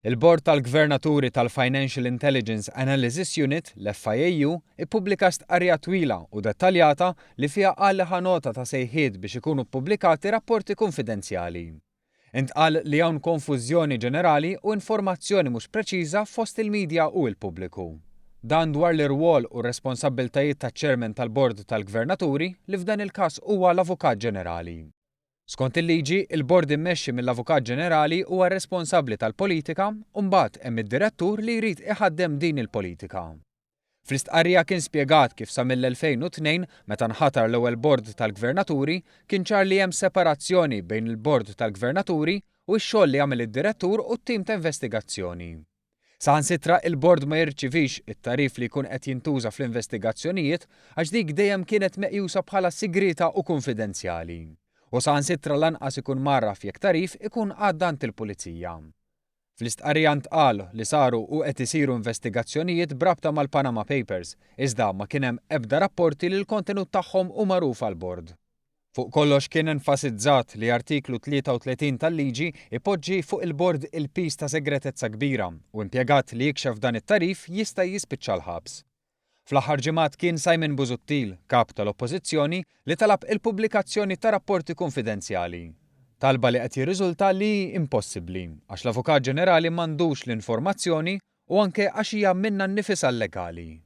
Il-Bord tal-Gvernaturi tal-Financial Intelligence Analysis Unit, l-FIAU, ippubblika stqarrija twila u dettaljata li fiha qal li ħa nota ta' sejħiet biex ikunu ppubblikati rapporti kunfidenzjali. Intqal li hawn konfużjoni ġenerali u informazzjoni mhux preċiża fost il-media u l-pubbliku. Dan dwar l-irwol u r-responsabbiltajiet taċ-Chairman tal-Bord tal-Gvernaturi li f'dan il-każ huwa l-Avukat Ġenerali. Skont il-liġi, il-Bord immexxi mill-Avukat Ġenerali huwa responsabbli tal-politika u mbagħad hemm id-Direttur li jrid iħaddem din il-politika. Fl-istqarrija kien spjegat kif sa mill-2002, meta nħatar l-ewwel Bord tal-Gvernaturi, kien ċar li hemm separazzjoni bejn il-Bord tal-Gvernaturi u x-xogħol li jagħmel id-Direttur u t-tim ta' investigazzjoni. Saħansitra il-Bord ma jirċivix it-tagħrif li jkun qed jintuża fl-investigazzjonijiet għax dik dejjem kienet meqjusa bħala sigrieta u kunfidenzjali. U saħansitra lanqas ikun mgħarraf jekk tagħrif ikun għadda għand il-Pulizija. Fl-istqarrija ntqal li saru u qed isiru investigazzjonijiet b'rabta mal-Panama Papers, iżda ma kien hemm ebda rapporti li l-kontenut tagħhom hu magħruf għall-Bord. Fuq kollox kien enfasizzat li artiklu 33 tal-liġi jpoġġi fuq il-Bord il-piż ta' segretezza kbira u impjegat li jikxef dan it-tagħrif jista' jispiċċa l-ħabs. Fl-aħħar ġimgħat kien Simon Busuttil, Kap tal-Oppożizzjoni, li talab il-pubblikazzjoni ta' rapporti kunfidenzjali. Talba li qed jirriżulta li hi impossibbli għax l-Avukat Ġenerali m'għandux l-informazzjoni u anke għax hija minnha nnifisha llegali.